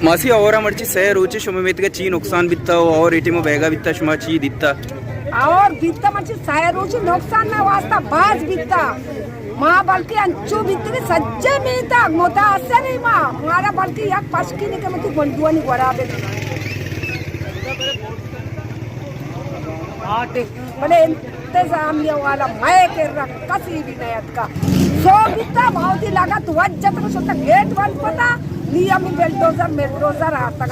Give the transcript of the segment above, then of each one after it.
ماسی، اور مرچی سہ روچے شما میتگا چی نقصان بیتا و اور اے ٹیم بیگا بیتا، شما چی دیتا؟ اور بیتا مرچی سہ روچے نقصان نہ واسطہ باز بیتا۔ ما بلکہ انچو بیتگیں سجے میتگ متاثر ایں ما، مارا بلکہ یک پشکی نے کہ متی گنڈوانی گورا بے۔ بلے انتظامیہ والا مئے کرا کسی بھی نہ اتکا۔ سو بیتا باودی لگا تو وجہ تک شتا گیٹ بند پتا، نی ہمیں بلڈوزر ملڈوزر آتا۔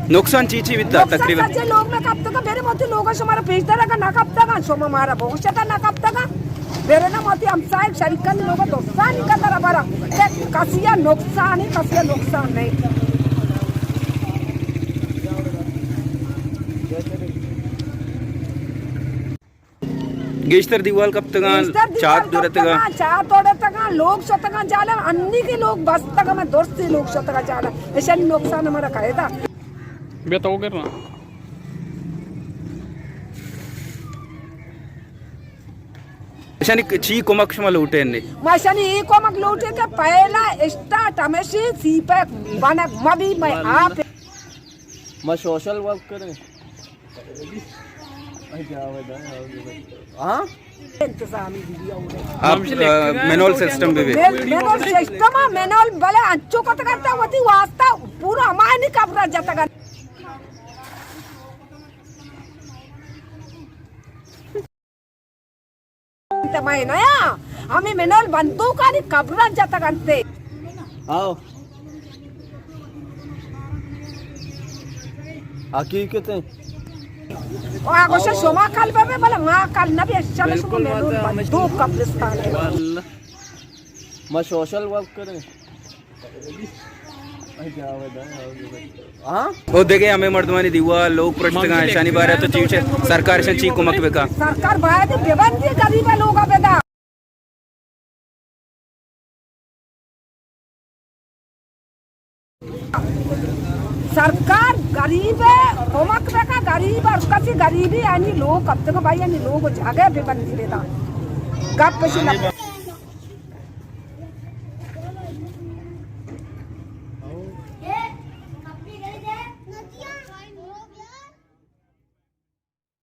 نقصان چی چی بیتا نقصان تقریباً؟ سجے لوگ میں کب تک میرے موتی لوگ شمارا پیش در اگر نہ کب تک شما مارا بہت شتا نہ کب تک۔ بیرے نا ماتی ہمسائگ شریکانی لوگ دوستانی قدر برا۔ تے کسیا نقصان ہے، کسیا نقصان نہیں۔ گیشتر دیوال کپتگان، گیشتر دیوال چات دورتگان۔ کپتگان، چات دورتگان، لوگ شتگان جالا، انی کے لوگ بستگان، درستی لوگ شتگان جالا۔ ایشانی نقصان ہمارا قاعدہ۔ بیا تو کرنا۔ اشانی چی کمک شما لوٹے نے؟ ما اشانی ای کمک لوٹے کہ پہلا اسٹارٹ ہمیشی سی پیک بنک مبی میں آپ۔ ما سوشل ورک کریں۔ ہاں؟ انتظامی ویڈیو۔ آپ، آ، مینول سسٹم بھی بھی۔ مین-، مینول سسٹم، مینول بلے انچو کت کرتا ہوتی واسطہ پورا ہمائنی کبرا جتگا۔ تے مئے نیا، ہمیں منول بندوکانی قبراں جتگ انت۔ آؤ۔ حقیقت ہے۔ آ گوشے شما کل ببے، بلے ما کل نبی، اشان شما منول بندوک قبرستان ہے۔ واللہ۔ ما سوشل ورک کریں۔ ہاں؟ او دگہ ہمے مردمانی دیوال لوگ پرشتگاں، اشانی بارے تو چی چے سرکار اشان چی کمک بکا؟ سرکار باید ببندی غریب لوگا بدا۔ سرکار غریب کمک بکا، غریب اور کسی غریبی آنی لوگ کپتگا بھائی آنی لوگ جاگہ ببندی بدا۔ گپ پشی لگ